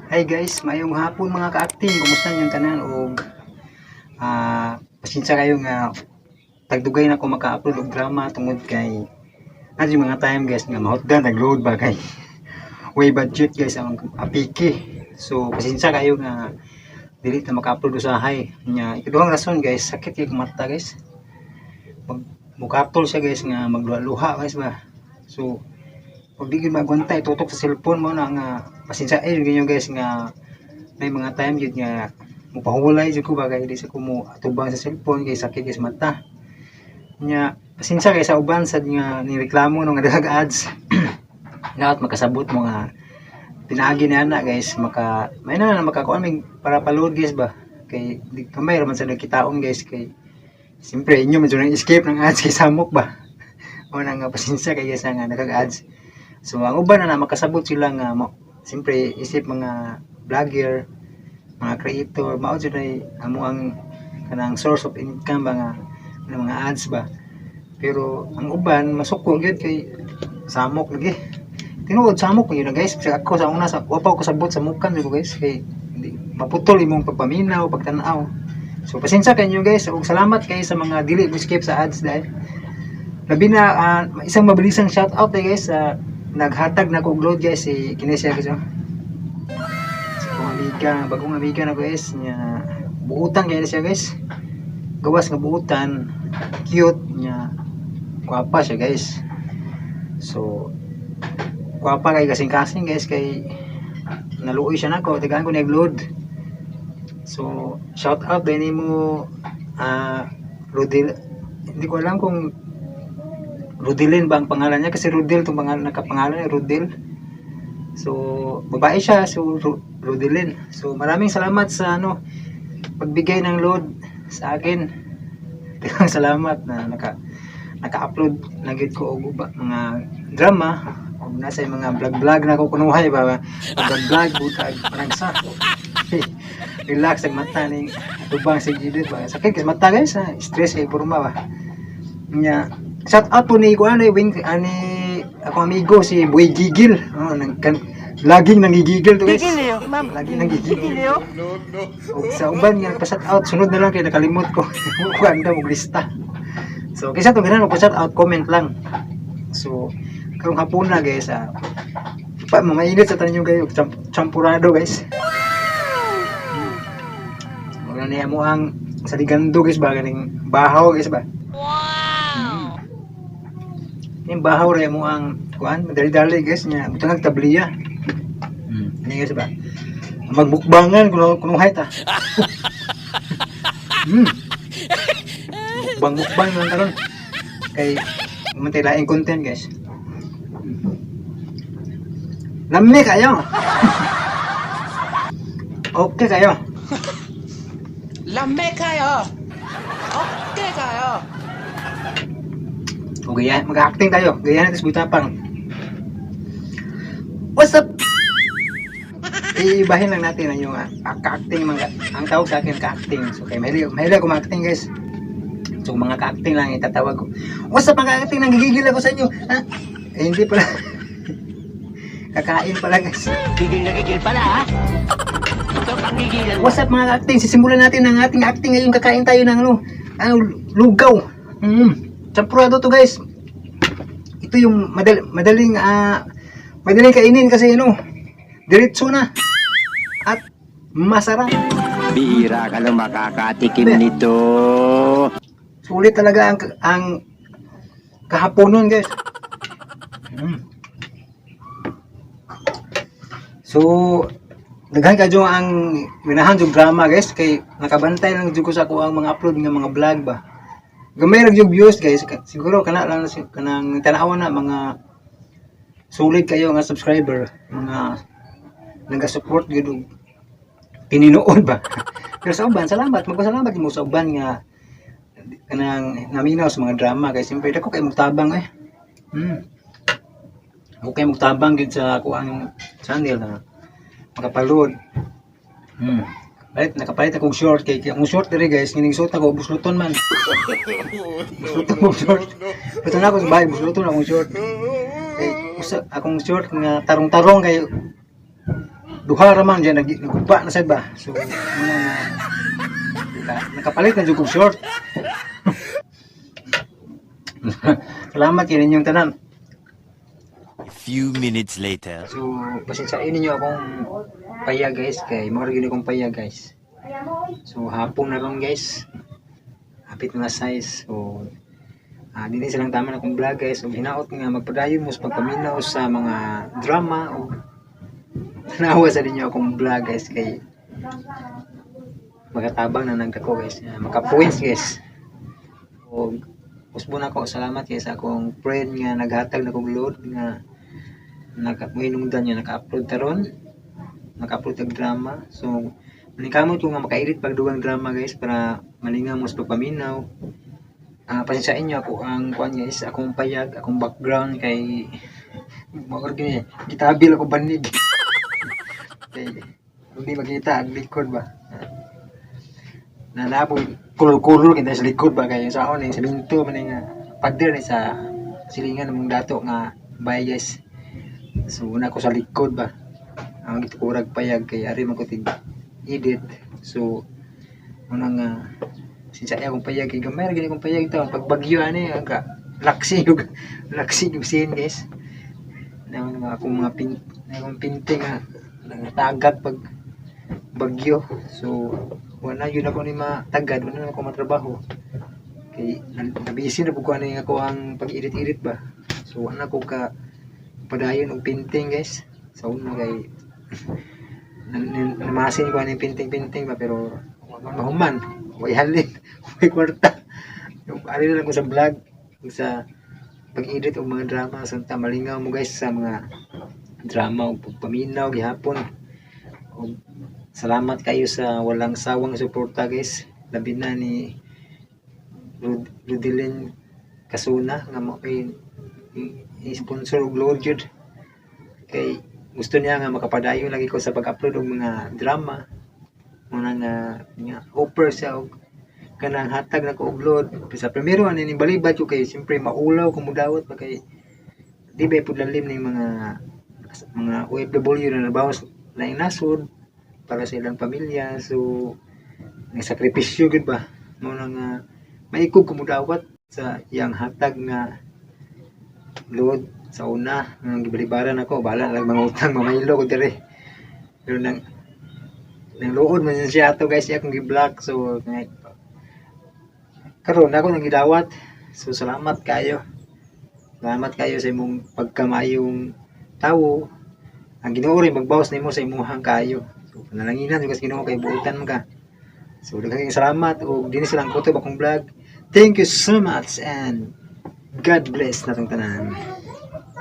Hi guys, maayong hapon, mga ka-acting. Kumusta ninyong tanan? Og pasensya kayo nga tagdugay na ko maka-upload og drama tungod kay naa yung mga time, guys, nga mahutdan nag-load ba kay way budget, guys, ang apiki. So pasensya kayo nga dili ta maka-upload usahay. Nya ikaduhang rason, guys, sakit kay mata, guys. Mag mukatol siya, guys, nga magluha-luha, guys, ba. So pag di gyud magwantay tutok sa cellphone mo na nga pasensya eh ganyan, guys, nga may mga time gyud nga mopahulay jud ko ba kay di sa ko mo atubang sa cellphone kay sakit, guys, mata. Nya pasensya kay sa uban sad nga ni reklamo no nga daghang ads. Dapat makasabot mo nga pinaagi na ana, guys, maka may na na makakuan mig para pa-load, guys, ba, kay di kamay ra man sa nagkitaon, guys, kay siyempre inyo medyo nang escape ng ads kay samok ba. O na nga pasensya kay, guys, nga daghang ads. So ang uban na, na makasabot sila nga mo, siyempre isip mga vlogger, mga creator, mao jud ay amo ang kanang source of income ba nga ng mga ads ba. Pero ang uban masuko gyud kay samok lagi. Tinuod samok yun na, guys. Kasi ako sa una sa wa pa ko kasabot sa mukan ko, guys, kay hindi maputol imong pagpaminaw, pagtan-aw. So pasensya kayo, guys, ug salamat kay sa mga dili mo skip sa ads dahil labi na isang mabilisang shout out eh, guys, sa naghatag na ko og load, guys, si kini siya, guys, oh. Sa akong amiga, bagong amiga na, guys, nya buutan kay siya, guys. Gawas nga buutan, cute nya gwapa siya, guys. So gwapa kay kasing-kasing, guys, kay naluoy siya nako, tagaan ko na load. So shout out din mo, Rodel. Hindi ko alam kung Rodelin ba ang pangalan niya kasi Rodel tong pangalan, nakapangalan niya Rodel. So babae siya, so Rodelin. So maraming salamat sa ano pagbigay ng load sa akin. Daghang salamat na naka-upload na gyud ko og mga drama og nasa yung mga vlog-vlog na ko kunuhay ba, vlog vlog butag panagsa. Relax ang mata ning tubang sa gilid ba. Sakit kay mata, guys, ha? Stress kay porma ba. Nya shout out po ni kuan ni Wing ani akong amigo si Boy Gigil. Oh, nang kan, laging nangigigil to, guys. Gigil, ma'am. Laging nangigigil. Gigil. Og sa uban nga nagpa-shout out, sunod na lang kay nakalimot ko. Kuan daw og lista. So kaysa to ganahan mo shout out, comment lang. So karong hapon na, guys, pa mamainit sa tanan kayo champurado, guys. Wala niya mo ang sa ligando, guys, ba, ganing bahaw, guys, ba. Wow. Yung bahaw ra mo ang kuan, madali-dali, guys, nya butang tabliya. Ini, guys, ba. Magmukbangan kuno kunuhay ta. Mukbang mukbang lang karon. Kay mantay laing content, guys. Lami kayo. Okay kayo. Lami kayo. Okay kayo. O gaya, mag-acting tayo. Gaya natin si Butapang. What's up? Iibahin lang natin ang yung ka-acting, mga ang tawag sa akin ka-acting. So kay mahilig, mahilig ako ma-acting, guys. So mga ka-acting lang itatawag ko. What's up, mga ka-acting, nanggigigil ako sa inyo. Ha? Eh, hindi pala. Kakain pala, guys. Gigil na gigil pala ha. Ito panggigilan. What's up, mga ka-acting? Sisimulan natin ang ating acting ngayon. Kakain tayo ng ano, lugaw. Champurado to, guys. Ito yung madaling kainin kasi ano, diretso na. At masarap. Bihira ka lang makakatikim nito. Sulit talaga ang kahaponon, guys. So, daghan kadyo ang ganahan jud drama, guys, kay nakabantay lang jud ko sa ako ang mga upload nga mga vlog ba. Gamay ra jud views, guys. Siguro kana lang kanang tan-awan na mga sulit kayo nga subscriber, mga naga-support gyud og tininuod ba. Pero sa uban, salamat, magpasalamat mo sa uban nga kanang naminaw sa mga drama kay siyempre dako kay tabang eh. Ako kay tabang gyud sa ako ang channel na makapaload. Palit, nakapalit akong short kay akong short diri, guys, kining suot ako busluton man. Busluton mo short. Basta na ako sa bahay, busluton akong short. Kay usa akong short nga tarong-tarong kay Duha ra man diyan nagguba na sad ba. So muna na nakapalit na jud kog short. Salamat kay ninyong tanan. Few minutes later. So pasensyain ninyo akong payag, guys, kay mao ra gyud akong payag, guys. So hapon na ron, guys. Hapit na 6. So dinhi silang tama na akong vlog, guys. Ug hinaot nga magpadayon mo sa pagpaminaw sa mga drama ug tanawa sa ninyo akong vlog, guys, kay makatabang na nagdako, guys. Maka-points, guys. Ug usbon ako salamat kay sa akong friend nga naghatag na kog load nga naka mohinungdan nga naka-upload taron, naka-upload og drama. So maningkamot ko nga maka-edit pag dugang drama, guys, para malingaw mo sa pagpaminaw. Pasensyain niyo ako ang kuan, guys, akong payag, akong background, kay mao gini gitabil ako banig kay hindi makita ang likod ba na napoy kulor-kulor kita sa likod ba, kay sa ako ni semento man ni nga pader ni sa silingan ng mga dato nga bay, guys. So una ko sa likod ba ang gitukurag payag kay ari man ko tig edit. So una nga sinsaya akong payag kay gamay ra gani akong payag taon pag bagyo ani ang ka laksi yung scene, guys, na mga akong mga pin na akong pinting nga nangatagad pag bagyo. So wala yun ako ni matagad, wala na ako matrabaho kay nabisi na pud ko ani ako ang pag-edit-edit ba. So wala ko ka padayon og painting, guys, sa una kay namasin ko ani painting-painting ba, pero wa man mahuman, way halin, way kwarta. Yung ari na lang ko sa vlog ug sa pag-edit og mga drama. So ta malingaw mo, guys, sa mga drama ug pagpaminaw gihapon. Ug salamat kayo sa walang sawang suporta, guys, labi na ni Rudelin Casuna nga mo i-sponsor og load jud kay gusto niya nga makapadayon lagi ko sa pag-upload og mga drama. Muna nga nga offer siya og kanang hatag na ko og load sa primero ani ning balibad ko kay siyempre maulaw kung mudawat pa kay di ba pud lalim ning mga OFW na nabawas laing nasod para sa ilang pamilya. So nagsakripisyo gud ba. Mao na nga maikog ko mudawat sa iyang hatag nga load sa una nga gibalibaran ako, bahala lang mangutang mamaylo ko diri, pero nang luod man siya ato, guys, iya akong gi-block. So karon ako nang gidawat. So salamat kayo, salamat kayo sa imong pagkamayong tawo. Ang Ginoo rin magbawas nimo sa imuhang kayo. So panalanginan jud ka sa Ginoo kay buotan man ka. So daghang salamat ug dinhi silang kutob akong vlog. Thank you so much and God bless natong tanan.